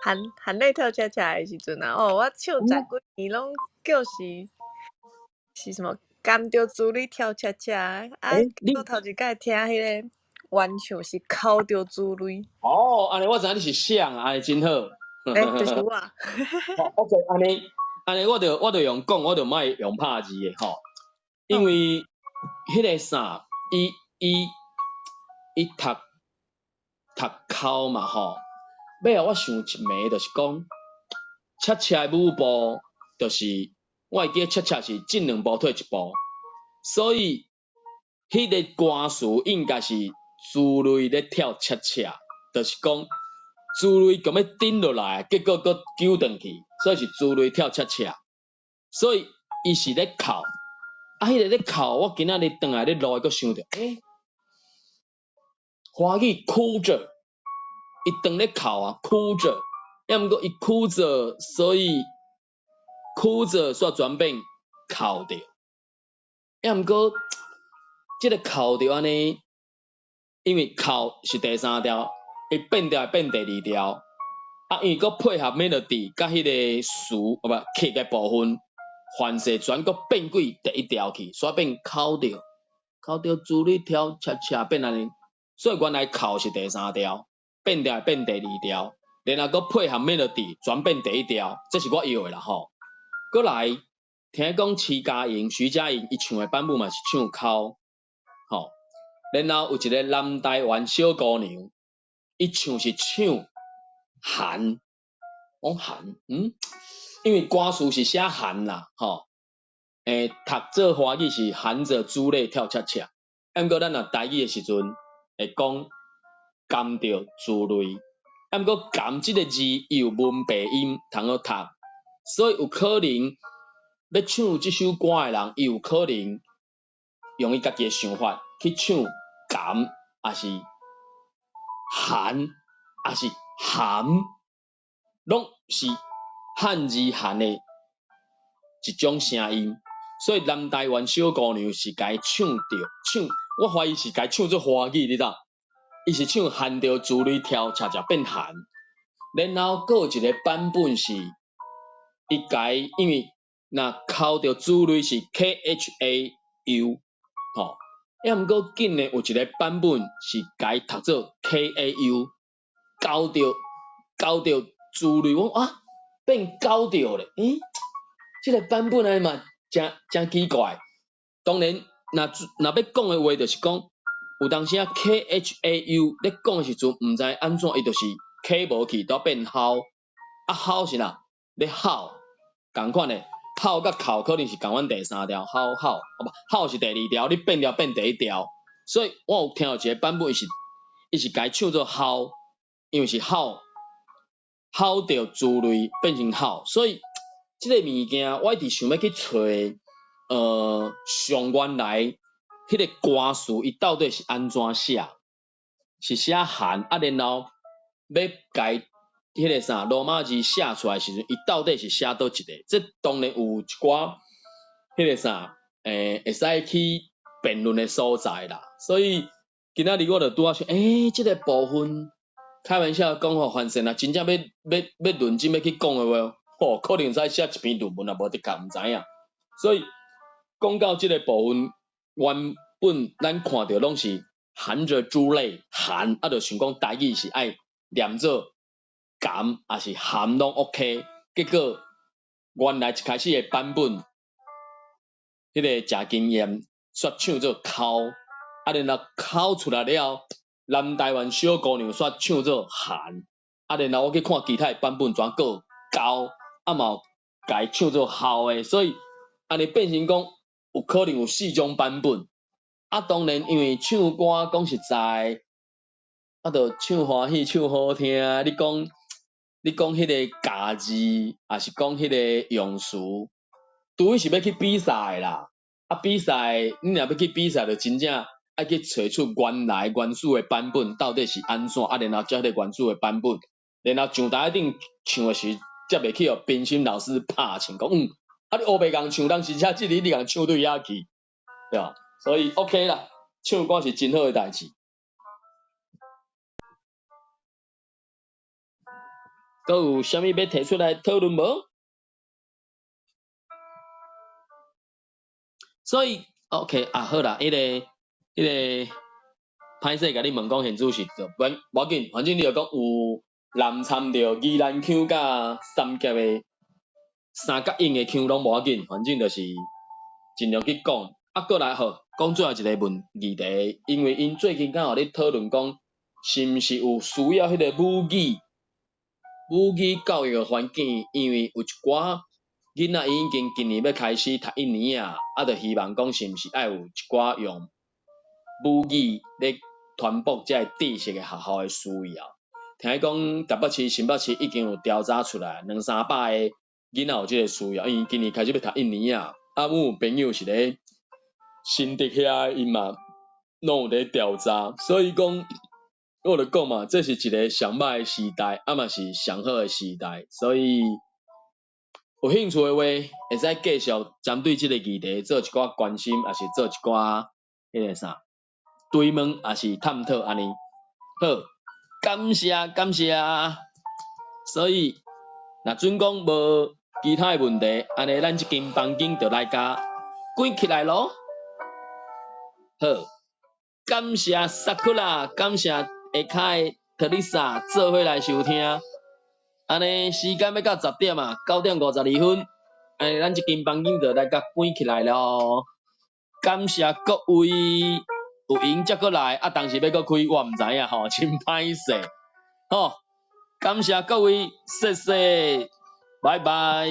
含淚跳恰恰的時陣啊，哦，我唱十幾年攏叫是是什麼？含著珠淚跳恰恰，啊，我頭一擺聽彼個，原唱是哭著珠淚。哦，按呢我知影你是誰，按呢真好。欸，就是我。好，OK，按呢，按呢，我就用講，我就莫用拍字的吼，因為彼个啥，伊讀哭嘛吼，尾仔我想一暝就是講，恰恰的舞步就是，我會記得恰恰是進兩步退一步，所以彼个歌詞應該是珠淚咧跳恰恰，就是講珠淚共欲頂落來，結果閣救轉去，所以是珠淚跳恰恰，所以伊是咧哭，啊，彼个咧哭，我今仔日轉來咧路閣想著，欸，華語哭著，伊當咧哭啊，哭著，抑毋過伊哭著，所以哭著煞轉變哭著，抑毋過這个哭著按呢，因為哭是第三調，伊變調會變第二調，啊，因為閣配合 melody 佮彼個詞，哦無曲的部分，反射轉閣變過第一調去，煞變哭著，哭著珠淚跳恰恰變按呢，所以原來哭是第三調，變調會變第二調，然後閣配合 melody 轉變第一調，這是我臆的啦吼。閣來聽講徐佳瑩、徐佳瑩伊唱的版本嘛是唱哭，吼。然後有一个南台灣小姑娘，伊唱是唱寒，講寒，因為歌詞是寫寒啦，吼，欸，讀做華語是含著珠淚跳恰恰，毋過咱若台語的時陣會講含著珠淚，毋過含這个字伊有文白音通好讀，所以有可能欲唱這首歌的人，伊有可能用伊家己的想法去唱含，抑是含，抑是含，攏是漢字含的一種聲音，所以南台灣小姑娘是共伊唱著唱，我懷疑是共伊唱做華語，你知？伊是唱含著珠淚跳恰恰變寒，然後閣有一個版本是，伊共伊因為若哭著珠淚是 KHAU，吼，抑毋過近年有一個版本是共伊讀做 KAU，勾著珠淚，我講啊變勾著咧，欸，這个版本按呢嘛誠誠奇怪。當然，若欲講的話，就是講有當時啊 KHAU 咧講的時陣，毋知按怎，伊就是 K 無去，都變吼，啊吼是啥？咧吼，仝款的，吼佮哭可能是仝款第三調，吼吼，啊無吼是第二調，你變調變第一調，所以我有聽到一个版本，伊是共伊唱做吼，因為是吼，吼著珠淚變成吼，所以這个物件我一直想欲去揣，上原來彼个歌詞伊到底是按怎寫？是寫寒啊，然後欲共彼个啥羅馬字寫出來時陣，伊到底是寫佗一个？這當然有一寡彼个啥，欸，會使去辯論的所在啦。所以今仔日我就拄仔想，欸，這个部分開玩笑講吼，反正若真正欲認真欲去講的話，吼，可能使寫一篇論文也無的確毋知影。所以講到這个部分，原本咱看著攏是含著珠淚含，啊，就想講台語是愛念做含，抑是含攏 OK。結果原來一開始的版本，彼个謝金燕煞唱做哭，啊，然後哭出來了，南台灣小姑娘煞唱做寒，啊，然後我去看其他的版本，怎閣勾，啊嘛有共伊唱做吼的，所以按呢變成講有可能有四種版本。啊，當然因為唱歌講實在，啊，著唱歡喜唱好聽。你講彼个咬字，抑是講彼个用詞，除非是欲去比賽啦。啊，比賽你若欲去比賽，就真正愛去揣出原來原始的版本到底是按怎，啊，然後照彼个原始的版本，然後上台頂唱的時，才袂去予評審老師拍槍講，啊你烏白共唱，人是寫這个，你共唱對遐去，對吧？所以 OK 啦，唱歌是真好的代誌。閣有啥物欲提出來討論無？所以 OK 啊，好啦，彼个歹勢共你問講現主時就無無要緊，反正你就講有南摻著宜蘭腔佮三峽的三角湧的腔攏無要緊，反正就是盡量去講。啊，閣來好，講最後一个問議題，因為𪜶最近敢有咧討論講，是毋是有需要彼个母語教育的環境？因為有一寡囡仔伊已經今年欲開始讀一年仔，啊，就希望講是毋是愛有一寡用母語咧傳播這个知識的學校的需要。聽講台北市、新北市已經有調查出來，兩三百个囡仔有這个需要，因為今年開始欲讀一年仔，啊，阮有朋友是咧新竹遐，𪜶嘛攏有咧調查，所以講，我就講嘛，這是一个上歹的時代，啊嘛是上好的時代，所以有興趣的話，會使繼續針對這个議題做一寡關心，抑是做一寡彼个啥追問，抑是探討按呢。好，感謝感謝。所以，若準講無其他的問題，按呢咱這間房間就來共關起來囉。好，感謝 Sakura，感謝下跤的特麗莎做伙來收聽。按呢時間欲到10點啊，9點52分，按呢咱這間房間就來共關起來囉。感謝各位有閒才閣來，啊，當時欲閣開我毋知影吼，真歹勢，吼，感謝各位，謝謝，拜拜。